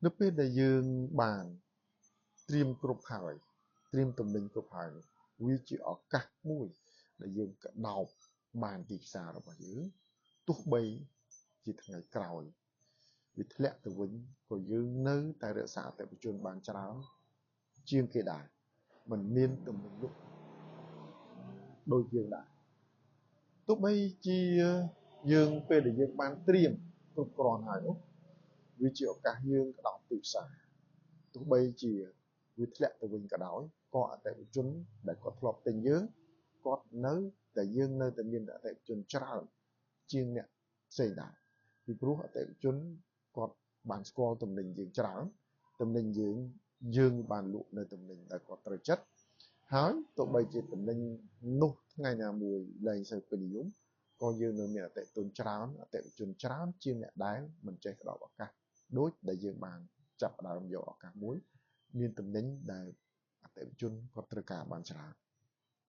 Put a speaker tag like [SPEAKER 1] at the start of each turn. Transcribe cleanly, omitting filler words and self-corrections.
[SPEAKER 1] នៅពេលដែលយើងបានត្រៀមគ្រប់ហើយត្រៀមទំនិញគ្រប់ហើយវាជាឱកាសមួយដែលយើងក្តោបបានទីផ្សាររបស់យើងទោះបីជាថ្ងៃក្រោយវាធ្លាក់ទៅវិញក៏យើងនៅតែរក្សាអតិថិជនបានច្រើនជាងគេដែរមិនមានទំនិញលក់ដូចយើងដែរទោះបីជាយើងពេលដែលយើងបានត្រៀមគ្រប់គ្រាន់ហើយនោះវាជាឱកាសយើងក្តោបទីផ្សារទោះបីជាវាធ្លាក់ទៅវិញក៏ដោយក៏អតិថិជនដែលគាត់ធ្លាប់ទិញយើងគាត់នៅតែយើងនៅតែមានអតិថិជនច្រើនជាងអ្នកផ្សេងដែរពីព្រោះអតិថិជនគាត់បានស្គាល់ទំនិញយើងច្រើនទំនិញយើងយើងបានលក់នៅទំនិញដែលគាត់ត្រូវចិត្តហើយទោះបីជាទំនិញនោះថ្ងៃណាមួយលែងសូវពេញនិយមក៏យើងនៅមានអតិថិជនច្រើនអតិថិជនច្រើនជាងអ្នកដែលមិនចេះក្តោបឱកាសដូចដែលយើងបានចាប់ផ្ដើមយកឱកាសមួយមានទំនិញដែលអតិថិជនគាត់ត្រូវការបានច្រើន។